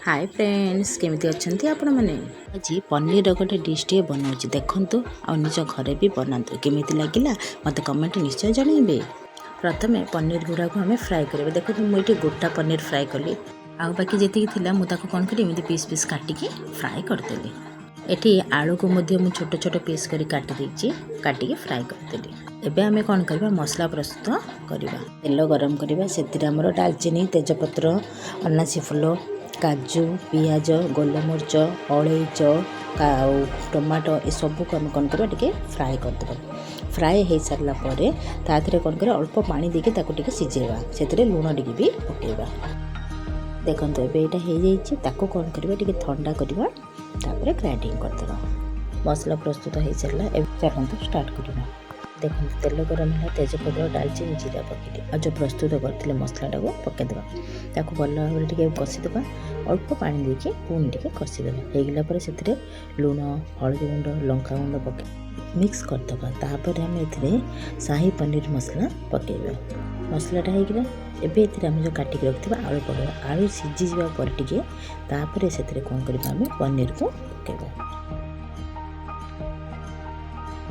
ହାଏ friends, କେମିତି ଅଛନ୍ତି ଆପଣମାନେ? ଆଜି ପନିରର ଗୋଟେ ଡିଶ୍ଟିଏ ବନାଉଛି, ଦେଖନ୍ତୁ ଆଉ ନିଜ ଘରେ ବି ବନାନ୍ତୁ। କେମିତି ଲାଗିଲା, ମୋତେ କମେଣ୍ଟ ନିଶ୍ଚୟ ଜଣାଇବେ। ପ୍ରଥମେ ପନିର ଗୁଡ଼ାକୁ ଆମେ ଫ୍ରାଏ କରିବା। ଦେଖନ୍ତୁ, ମୁଁ ଏଠି ଗୋଟା ପନିର ଫ୍ରାଏ କଲି ଆଉ ବାକି ଯେତିକି ଥିଲା, ମୁଁ ତାକୁ କ'ଣ କଲି, ଏମିତି ପିସ୍ ପିସ୍ କାଟିକି ଫ୍ରାଏ କରିଦେଲି। ଏଠି ଆଳୁକୁ ମଧ୍ୟ ମୁଁ ଛୋଟ ଛୋଟ ପିସ୍ କରି କାଟି ଦେଇଛି, କାଟିକି ଫ୍ରାଏ କରିଦେଲି। ଏବେ ଆମେ କ'ଣ କରିବା? ମସଲା ପ୍ରସ୍ତୁତ କରିବା। ତେଲ ଗରମ କରିବା। ସେଥିରେ ଆମର ଡାଲଚିନି, ତେଜପତ୍ର, ଅନାସୀ ଫୁଲ, କାଜୁ, ପିଆଜ, ଗୋଲମରିଚ, ଅଳେଇଚ ଆଉ ଟମାଟୋ, ଏସବୁକୁ ଆମେ କ'ଣ କରିବା, ଟିକେ ଫ୍ରାଏ କରିଦେବା। ଫ୍ରାଏ ହେଇସାରିଲା ପରେ ତା ଦେହରେ କ'ଣ କରିବା, ଅଳ୍ପ ପାଣି ଦେଇକି ତାକୁ ଟିକେ ସିଝେଇବା। ସେଥିରେ ଲୁଣ ଟିକେ ବି ପକାଇବା। ଦେଖନ୍ତୁ, ଏବେ ଏଇଟା ହେଇଯାଇଛି। ତାକୁ କ'ଣ କରିବା, ଟିକେ ଥଣ୍ଡା କରିବା, ତାପରେ ଗ୍ରାଇଣ୍ଡିଙ୍ଗ କରିଦେବା। ମସଲା ପ୍ରସ୍ତୁତ ହେଇସାରିଲା। ଏବେ ଚାଲନ୍ତୁ ଷ୍ଟାର୍ଟ କରିବା। ଦେଖନ୍ତୁ, ତେଲ ଗରମ ହେଲା, ତେଜପତ୍ର, ଡାଲଚିନି, ଜିରା ପକାଇଲି ଆଉ ଯେଉଁ ପ୍ରସ୍ତୁତ କରିଥିଲେ ମସଲାଟାକୁ ପକାଇଦେବା। ତାକୁ ଭଲ ଭାବରେ ଟିକେ କଷିଦେବା। ଅଳ୍ପ ପାଣି ଦେଇକି ପୁଣି ଟିକେ କଷିଦେବା। ହେଇଗଲା ପରେ ସେଥିରେ ଲୁଣ, ହଳଦୀ ଗୁଣ୍ଡ, ଲଙ୍କା ଗୁଣ୍ଡ ପକାଇ ମିକ୍ସ କରିଦେବା। ତାପରେ ଆମେ ଏଥିରେ ସାହି ପନିର ମସଲା ପକାଇବା। ମସଲାଟା ହେଇଗଲା। ଏବେ ଏଥିରେ ଆମେ ଯେଉଁ କାଟିକି ରଖିଥିବା ଆଳୁ ପକାଇବା। ଆଳୁ ସିଝିଯିବା ପରେ ଟିକେ, ତାପରେ ସେଥିରେ କ'ଣ କରିବା, ଆମେ ପନିରକୁ ପକାଇବା।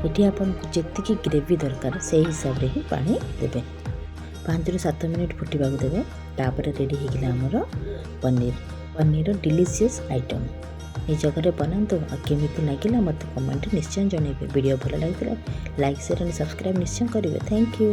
ଏଠି ଆପଣଙ୍କୁ ଯେତିକି ଗ୍ରେଭି ଦରକାର, ସେଇ ହିସାବରେ ହିଁ ପାଣି ଦେବେ। 5ରୁ 7 ମିନିଟ୍ ଫୁଟିବାକୁ ଦେବେ। ତାପରେ ରେଡ଼ି ହେଇଗଲା ଆମର ପନିର ଡିଲିସିୟସ୍ ଆଇଟମ୍। ନିଜ ଘରେ ବନାନ୍ତୁ ଆଉ କେମିତି ଲାଗିଲା, ମୋତେ କମେଣ୍ଟରେ ନିଶ୍ଚୟ ଜଣାଇବେ। ଭିଡ଼ିଓ ଭଲ ଲାଗିଥିଲେ ଲାଇକ୍, ସେୟାର ଆଣ୍ଡ ସବସ୍କ୍ରାଇବ୍ ନିଶ୍ଚୟ କରିବେ। Thank you.